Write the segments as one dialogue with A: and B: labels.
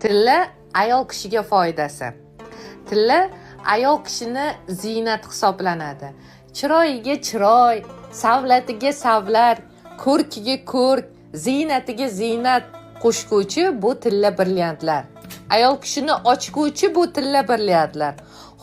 A: Tilla ayol kishiga foydasi. Tilla ayol kishini ziynat hisoblanadi. Chiroyiga chiroy, savlatiga savlat, ko'rkiga ko'rk, ziynatiga ziynat qo'shguvchi bu tilla brilliantlar. Ayol kishini ochguvchi bu tilla brilliantlar.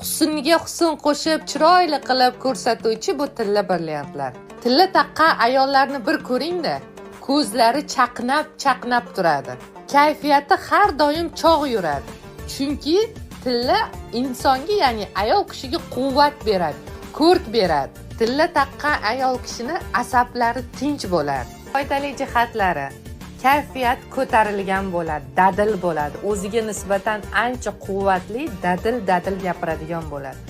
A: Husnga husn qo'shib, chiroyli qilib ko'rsatuvchi bu tilla brilliantlar. Tilla taqqan ayollarni bir ko'ring-da, ko'zlari chaqnab chaqnab turadi. Kayfiyati har doim chog' yuradi. Chunki tilla insonga, ya'ni ayol kishiga quvvat beradi, ko'rk beradi. Tilla taqqan ayol kishini asablari tinch bo'ladi. Foydali jihatlari: kayfiyat ko'tarilgan bo'ladi, dadil bo'ladi, o'ziga nisbatan ancha quvvatli, dadil dadil gapiradigan bo'ladi.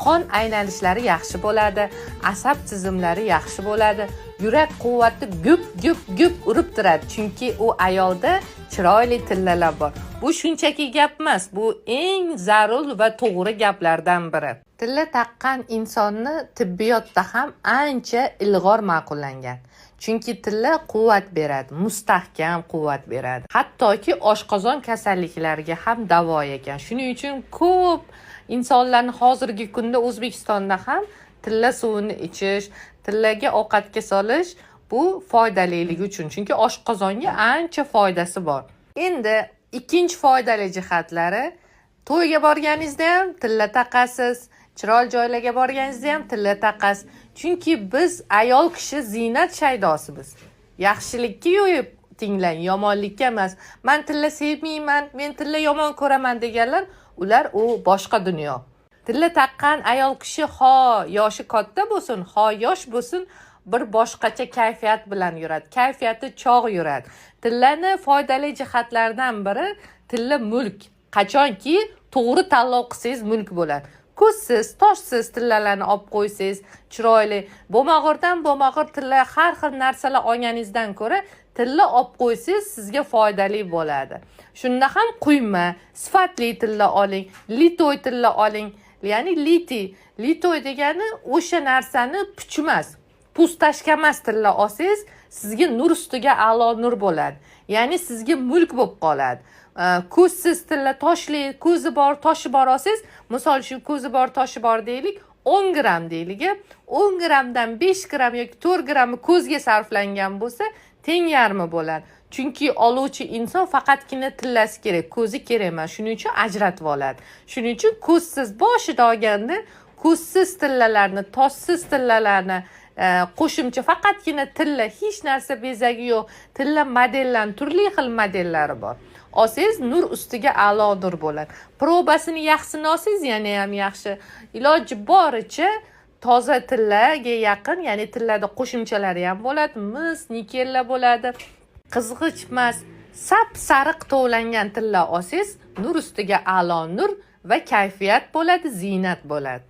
A: Qon aylanishlari yaxshi bo'ladi, asab tizimlari yaxshi bo'ladi, yurak quvvati gup gup gup urib turadi, chunki u ayolda chiroyli tillalar bor. Bu shunchaki gap emas, bu eng zarur va to'g'ri gaplardan biri. Tilla taqqan insonni tibbiyotda ham ancha ilg'or ma'qullangan. Chunki tilla quvvat beradi, mustahkam quvvat beradi. Hattoki oshqozon kasalliklariga ham davo ekan. Shuning uchun ko'p insonlarni hozirgi kunda O'zbekistonda ham tilla suvini ichish, tillaga ovqatga solish bu foydaliligi uchun. Chunki oshqozonga ancha foydasi bor. Endi ikkinchi foydali jihatlari: to'yga borganingizda ham tilla taqasiz, chiroyli joylarga borganingizda ham tilla taqasiz. Chunki biz ayol kishi ziynat shaydosimiz. Yaxshilikka yo'yib tinglang, yomonlikka emas. Man tilla sevmayman, men tilla yomon ko'raman deganlar, ular u boshqa dunyo. Tilla taqqan ayol kishi ho yoshi katta bo'lsin, ho yosh bo'lsin, bir boshqacha kayfiyat bilan yuradi. Kayfiyati chog' yuradi. Tillani foydali jihatlaridan biri tilla mulk. Qachonki to'g'ri tanlov qilsangiz, mulk bo'ladi. Ko'zsiz, toshsiz tillalarni olib qo'ysangiz, chiroyli, bo'lmag'urdan bo'lmag'ur tilla, har xil narsalar olganingizdan ko'ra tilla olib qo'ysangiz, sizga foydali bo'ladi. Shunda ham quyma, sifatli tilla oling, литой tilla oling. Ya'ni литый. Литой degani o'sha narsani puchmas, пустышка emas tilla olsangiz, sizga nur ustiga a'lo nur bo'ladi. Ya'ni sizga mulk bo'lib qoladi. Ko'zsiz tilla, toshli, ko'zi bor, toshi bor olsangiz, misol uchun, ko'zi bor, toshi bor deylik, 10 gramm deylik, 10 grammdan 5 gramm yoki 4 grammi ko'zga sarflangan bo'lsa, teng yarmi bo'ladi. Chunki oluvchi inson faqatgina tillasi kerak, ko'zi kerak emas. Shuning uchun ajratib oladi. Shuning uchun ko'zsiz boshida olganda ko'zsiz tillalarni, toshsiz tillalarni, qo'shimcha faqatgina tilla, hech narsa bezagi yo'q tilla modellarni, turli xil modellari bor, olsangiz, nur ustiga a'lo nur bo'ladi. Probasini yaxshisini olsangiz, yana ham yaxshi. Iloji boricha toza tillaga yaqin, ya'ni tillada qo'shimchalari ham bo'ladi, mis, nikellar bo'ladi, qizg'ich emas, sap sariq tovlangan tilla olsangiz, nur ustiga a'lo nur va kayfiyat bo'ladi, ziynat bo'ladi.